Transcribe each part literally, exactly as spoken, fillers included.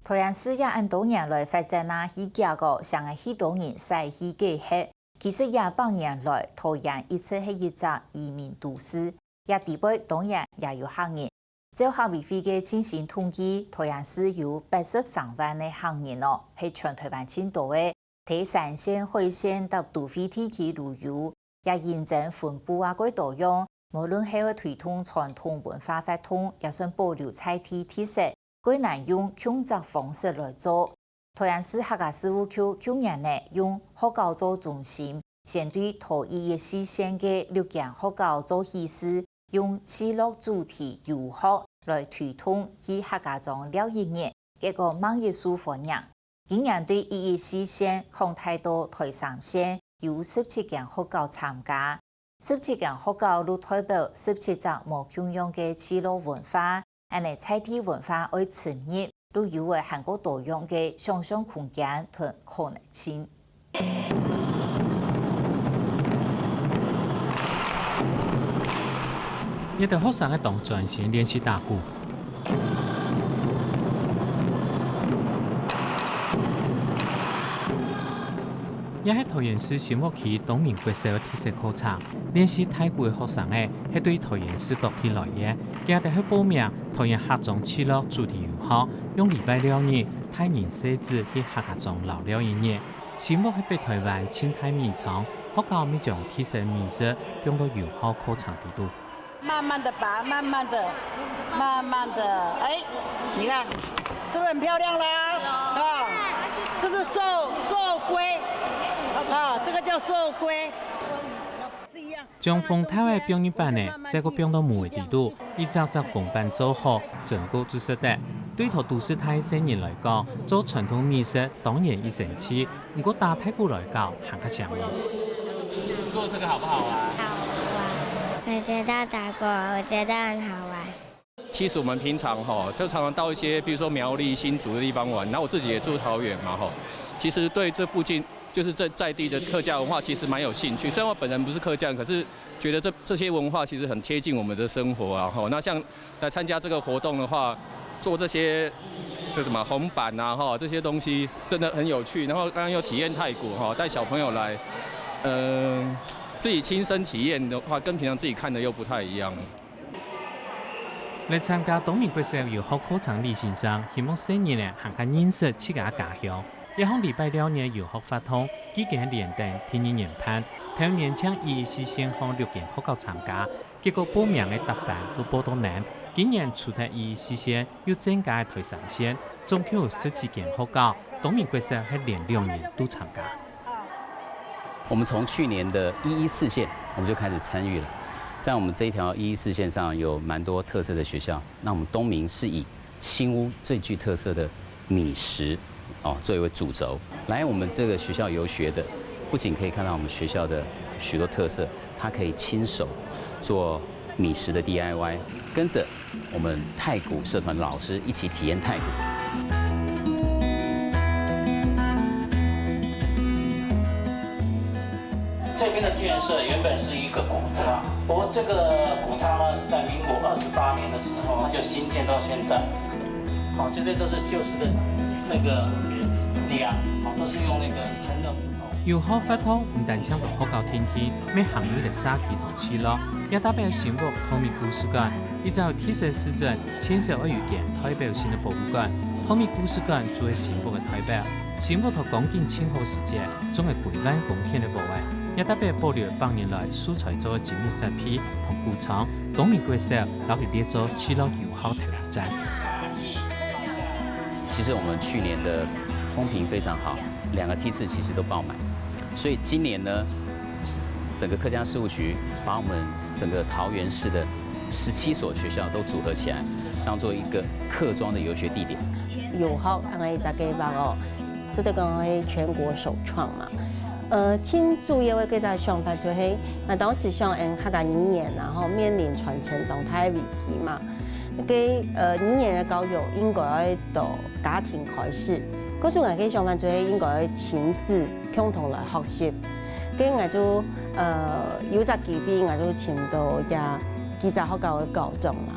桃園市也恁多年來發展啊，起價个，成个許多人徙去个係。其實這百年來，桃園一直係一隻移民都市，這底背當然也有客人。照客委會个最新統計，桃園市有八十三萬个客人哦，係全台灣盡多个。在山線、海線搭都會地區旅遊， 也因爭分布啊蓋多樣，無論係愛推動傳統文化活動，也算保留在地特色，蓋難用共隻方式來做。桃園市客家事務局舊年呢，用學校做中心，先對桃一一四線个六間學校做起始，用聚落主題遊學來推動去客家庄尞一日，結果吂一受歡迎。 今年對一一四線擴大到台三線，有十七間學校參加。十七間學校就代表十七隻無共樣个聚落文化，恁呢在地文化愛深入，就有會還過多樣个想像空間同可能性。 這兜學生个當專心練習打鼓。這係桃園市新屋區東明國小个特色課程，練習打鼓个學生仔係對桃園市各地來个，佢兜係報名桃園客庄聚落主題遊學，用禮拜六日帶人細子去客家庄尞尞一日。新屋係北台灣盡大米倉，學校乜將特色美食放到遊學課程裡肚。 慢慢的拔，慢慢的，慢慢的，哎，你看，是不是很漂亮啦？啊，这是寿，寿龟，啊，这个叫寿龟，是一样。將紅豆仔放入粄仔，再過放到模仔裡肚，一隻隻紅粄做好，蒸過就食得。對頭都市大細人來講，做傳統美食當然已生趣， 毋過打打鼓來搞，還較想念。做這個好不好玩？好玩，我覺得打鼓，我覺得很好玩。其實我們平常吼，就常常到一些，比如說苗栗、新竹的地方玩。那我自己也住桃園嘛吼，其實對這附近就是這在地的客家文化其實蠻有興趣。雖然我本人不是客家人，可是覺得這這些文化其實很貼近我們的生活啊吼。那像來參加這個活動的話，做這些這什麼紅粄啊吼，這些東西真的很有趣。然後剛剛又體驗太鼓吼，帶小朋友來，嗯、自己親身體驗的話，跟平常自己看的又不太一樣。 來參加東明國小遊學課程个李先生，希望細人仔還較認識自家家鄉。這項禮拜六日遊學活動，既經連登第二年辦，頭年淨一一四線項六間學校參加，結果報名个搭班都報到滿。今年除忒一一四線，又增加个台三線，總共有十七間學校，東明國小係連兩年都參加。 我們從去年的一一四線，我們就開始參與了。在我們這一條一一四線上，有蠻多特色的學校。那我們東明是以新屋最具特色的米食，哦，作為主軸。來我們這個學校遊學的，不僅可以看到我們學校的許多特色，他可以親手做米食的D I Y，跟著 我們太鼓社團老師一起體驗太鼓。這邊的建設原本是一個穀倉，不過這個穀倉呢，是在民國二十八年的時候，它就興建到現在。好，這邊都是舊式的那個梁，好，都是用那個以前的木頭。遊學活動毋單淨在學校定定，乜還有在社區同 聚落，也搭配新屋桃米故事館，一隻有特色市鎮，盡少愛有間代表性个博物館。桃米故事館就係新屋个代表。新屋在光景盡好時節，種个幾萬公頃个屋仔，也搭配保留百年來素材做个精美設備同古倉，東明國小摎佢列做聚落遊學頭一站。其實我們去年的風評非常好，兩個梯次其實都爆滿，所以今年呢， 整個客家事務局把我們整個桃園市的十七所學校都組合起來，當做一個客庄的遊學地點。遊學恁樣一隻計畫哦，這個講係全國首創嘛。呃，盡主要个這隻想法就係，啊，當時想用客家語言，然後面臨傳承當大危機嘛。該個，呃，語言个教育應該愛到 家庭開始。故所𠊎个想法就係應該親子共同來學習。該𠊎就，呃，有隻機會，𠊎就尋到這幾隻學校个校長啦。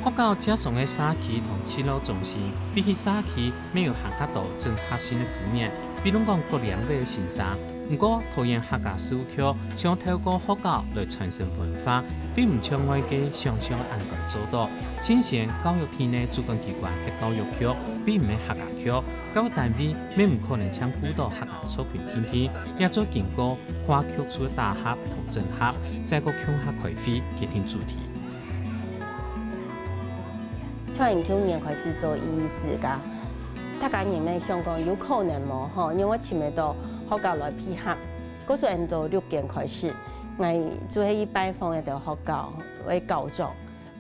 學校接送个社區同蒐錄中心，比起社區乜有還較多真核心个資源，比如講各領域个先生。毋過，桃園客家事務局想透過學校來傳承文化，並毋像外界想像个恁樣做到。盡先教育體內主管機關係教育局，並毋係客家局，教育單位乜毋可能淨顧到客家族群定定，也做經過跨局處个打合同整合，再過共下開會決定主題。 像𠊎舊年開始做義師个，大家人乜想講有可能無吼，因為尋得到學校來配合，故所𠊎兜六間開始，𠊎就係去拜訪一兜學校个校長，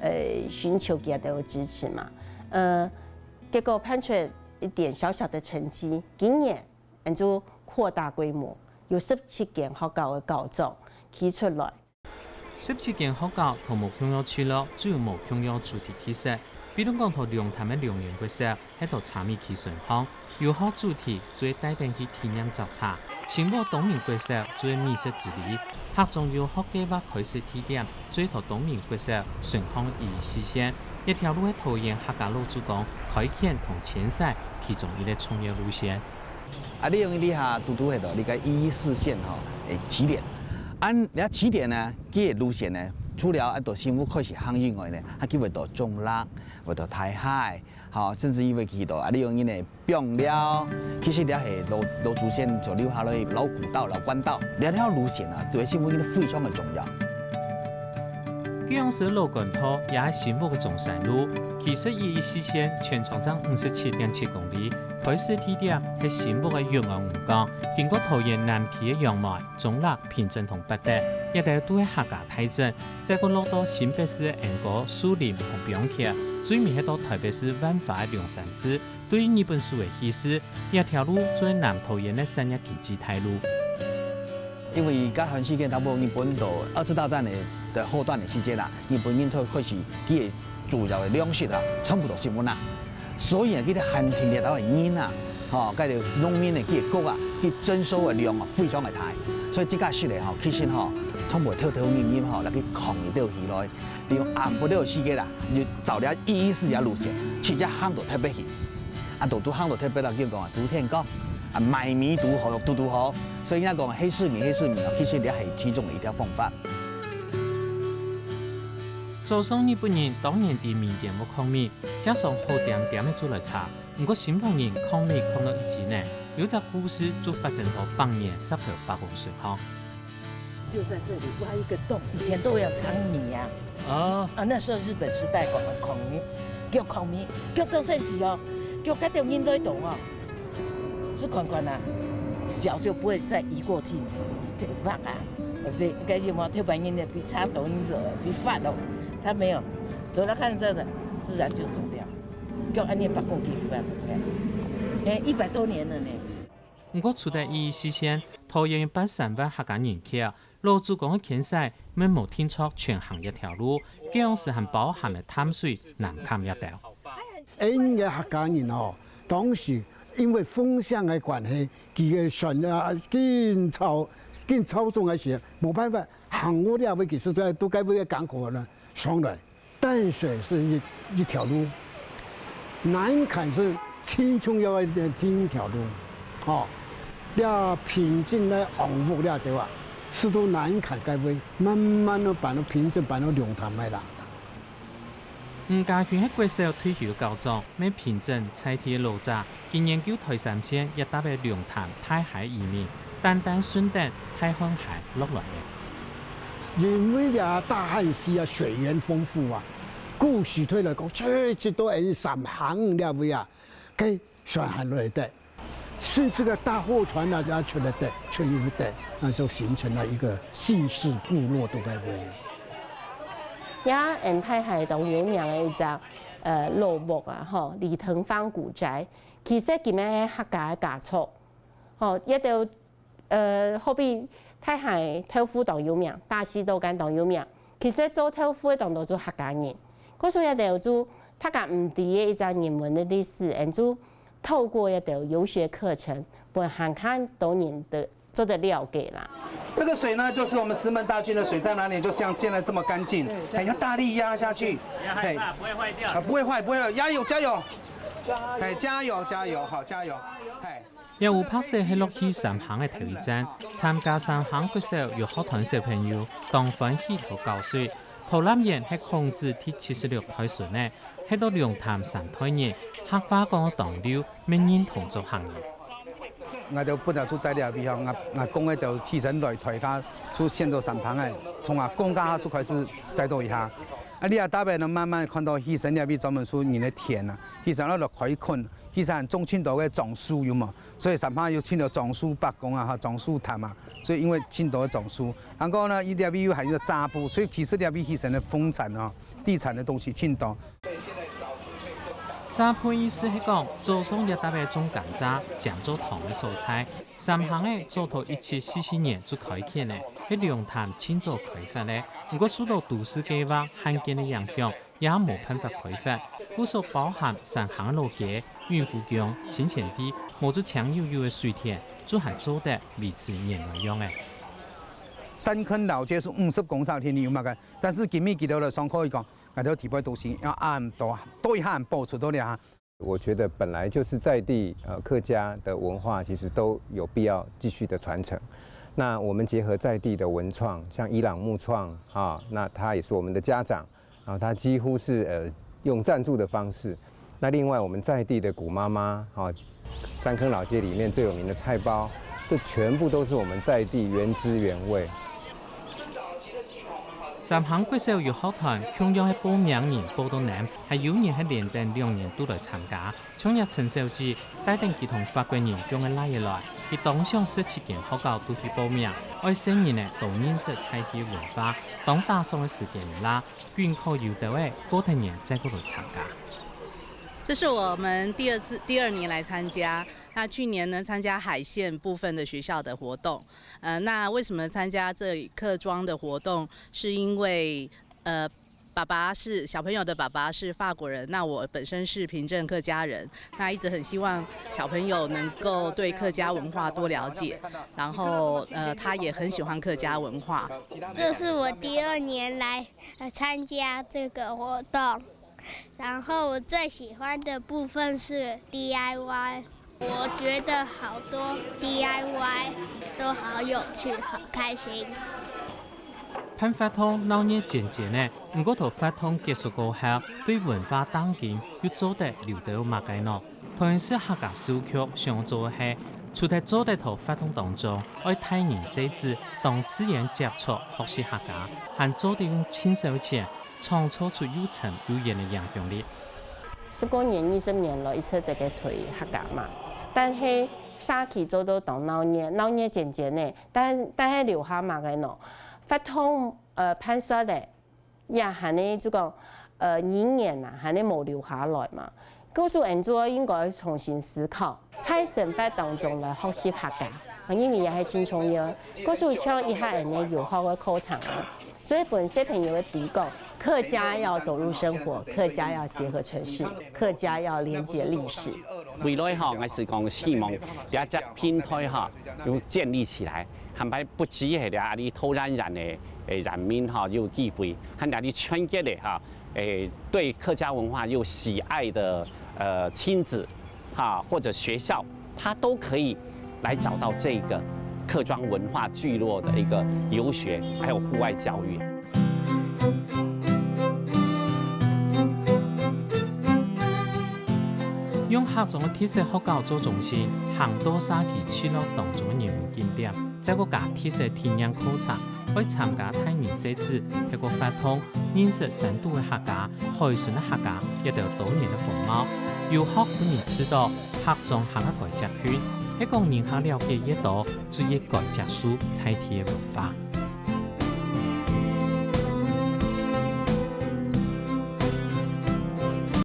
呃，尋求佢兜个支持嘛。呃，結果辦出一點小小的成績，今年𠊎就擴大規模，有十七間學校个校長企出來。 十七間學校同無共樣蒐錄，就有無共樣主題特色。比如講，在龍潭个龍園國小，係在茶米區脣項，遊學主題就係帶等去體驗摘茶；新屋東明國小就係美食之旅，客庄遊學計畫開始地點就係在東明國小脣項个義師線。這條路係桃園客家老祖公開墾同遷徙其中一個重要路線。 啊，利用這下堵堵係到這个義師線吼，誒，起點。恁這起點呢，佢个路線呢，除了愛到新屋開始行以外呢，還有會到中壢，會到大溪，吼，甚至於會去到啊，利用佢个枋寮。其實這係老老祖先所留下來个老古道、老官道。這條路線啊，對新屋佢非常个重要。 該央時老官道也係新屋个中山路，其實義師線全長正五十七點七公里，開始地點係新屋个永安五港，經過桃園南區个楊梅、中壢、平鎮同八德，這兜都係客家大鎮，再過落到新北市个鶯歌、樹林同枋橋，最尾係到台北市萬華个龍山寺。 對日本史个敘事，這條路做南桃園个產業經濟大路。因為甲寒時間，差不多日本到二次大戰个的後段个時間啦，日本人就開始佢个主要个糧食啊，全部都食物啦。所以啊，佢个限定這兜个人啊，吼，該个農民个佢个國啊，佢徵收个量啊非常个大。所以這个時代吼，其實吼，全部偷偷摸摸吼，來去抗議兜起來。 利用暗晡个時間啦，就照這義師這路線，直接行到台北去。啊，都都行到台北啦，就講啊，堵天光，啊，賣米堵好，堵堵好。所以人家講黑市米，黑市米啊，其實這係其中的一條方法。早上日本人當然在米田屋炕米，加上好點點个煮來茶，毋過新屋人炕米炕到一斤呢，有隻故事就發生在百年石頭伯公身上。 就在這裡挖一個洞，以前都要藏米呀。哦。啊，那時候日本時代講的孔明，叫孔明，叫多生子哦，叫該條人來動哦。試看看啊，腳就不會再移過去，挖啊，被，該什麼，特別人的被插頭引走，被發了，他沒有，走了看這個，自然就走掉。叫安尼八公幾分，哎，哎，一百多年了呢。 毋過除了義師線，桃園有八三萬客家人口，老祖公个遷徙乜無定著全行一條路，該央時還包含了淡水、南崁這兜。𠊎个客家人哦，當時因為風向个關係，佢个船啊，緊操，緊操縱个時候，無辦法，行過這位，其實在都該位个港口呢，上來。 淡水是一，一條路，南崁是盡重要个一條路，吼。這平鎮个王屋這兜啊，係到南崁該位，慢慢个搬到平鎮，搬到龍潭个啦。吳家群係國小退休校長，乜平鎮在地个老者， 佢研究台三線一帶个龍潭大溪移民，單單順等大漢溪落來个。因為這大漢溪啊，水源豐富啊，古時代來講，最，最多係三行這位啊，該船行落來得，甚至个大貨船啊，也出來得，出入得，那就形成了一個姓氏部落都該位。也，嗯，大溪當有名个一隻，呃，老屋啊，吼，李騰芳古宅。 其實佢乜係客家个家族，吼，這兜，呃，好比大溪豆腐當有名，大溪豆乾當有名。其實做豆腐个當多就客家人，故所這兜就大家毋知个一隻人文个歷史，𠊎就透過這兜遊學課程，分還較多人知做得了解啦。这个水呢，就是我们石门大圳的水，在哪里？就像现在这么干净，哎，要大力压下去，哎，不会坏掉。啊，不会坏，不会坏，加油，加油，哎，加油，加油，好，加油，哎。這烏白色係落去三坑个頭一站，參加三坑國小育學團小朋友當歡喜討搞水，桃林園係孔子第七十六代孫仔，係到龍潭三代人，客話講當溜，乜認同做客人。 𠊎兜本來就戴這位吼，𠊎𠊎公个就起身來台下，就選到三坑个，從阿公該下就開始戴到一下。啊，你也大概能慢慢看到起身這位專門係人个田啊，起身落落開墾，起身種盡多个樟樹有無？所以三坑有盡多樟樹伯公啊，哈，樟樹潭啊，所以因為盡多个樟樹。然後呢，佢這位又還有雜埔，所以其實這位起身个風產啊，地產个東西盡多。 雜埔意思係講，早上這搭个種甘蔗、尖做糖个所在。三坑仔早到一七四四年就開墾了，係龍潭盡早開發个，毋過受到都市計畫、限建个影響，也無辦法開發。故所包含三坑老街、運湖宮、清泉地，無就青油油个水田，就還做得維持原來樣仔。三坑老街係五十公頃田裡有麼个？但是今日佢兜來上課，佢講，𠊎兜地背都市要恁多，都一下保存到了哈。 我覺得本來就是在地呃客家的文化，其實都有必要繼續的傳承。那我們結合在地的文創，像伊朗木創啊，那他也是我們的家長，然後他幾乎是呃用贊助的方式。那另外我們在地的古媽媽啊，三坑老街裡面最有名的菜包，這全部都是我們在地原汁原味。 三坑國小育學團共樣係報名人報到滿，還有人係連等兩年都來參加。像這陳小姐帶等佢同法國人降个倈仔來，佢當想識這間學校都去報名，愛細人仔多認識在地文化。當打爽个時間毋罅，趕考有兜仔過忒年再過來參加。這是我們第二次、第二年來參加。那去年呢，參加海線部分的學校的活動。呃，那為什麼參加這客莊的活動？是因為呃，爸爸是小朋友的爸爸是法國人，那我本身是平镇客家人，那一直很希望小朋友能夠對客家文化多了解，然後呃，他也很喜歡客家文化。这是我第二年来呃参加这个活动，然后我最喜欢的部分是 D I Y。我觉得好多 D I Y 都好有趣，好开心。辦活動鬧熱煎煎仔，毋過在活動結束過後，對文化當今又做得留到麼个呢？台南市客家書局想做个係，除忒做得在活動當中，愛大人細子當自然接觸學習客家，還做得用盡少錢，創造出又深又遠个影響力。 十過年、二十年來一直在該推客家嘛，但係社區做到當鬧熱，鬧熱煎煎仔，但但係留下麼个呢？活動呃辦煞了，也還係就講呃語言啊，還係無留下來嘛。故所𠊎做應該重新思考，在生活當中來學習客家，因為也係盡重要。故所像一下𠊎个遊學个課程啊， 所以分小朋友个知講，客家要走入生活，客家要結合城市，客家要連結歷史。未來吼，𠊎係講希望這隻平台吼，有建立起來，還擺不止係這裡桃園縣个誒人民吼有機會，還這裡全國个哈，誒對客家文化有喜愛的呃親子哈或者學校，他都可以來找到這個客庄文化聚落的一個遊學，還有戶外教育。 用客庄个特色學校做中心，行到社區聚落當中个人文景點，再過加特色體驗課程，愛參加大人細子透過活動，認識深度个客家、海脣个客家，這兜多元个風貌。遊學分人知道客庄客个該隻群，係講人客了解越多，就越敢接受在地个文化。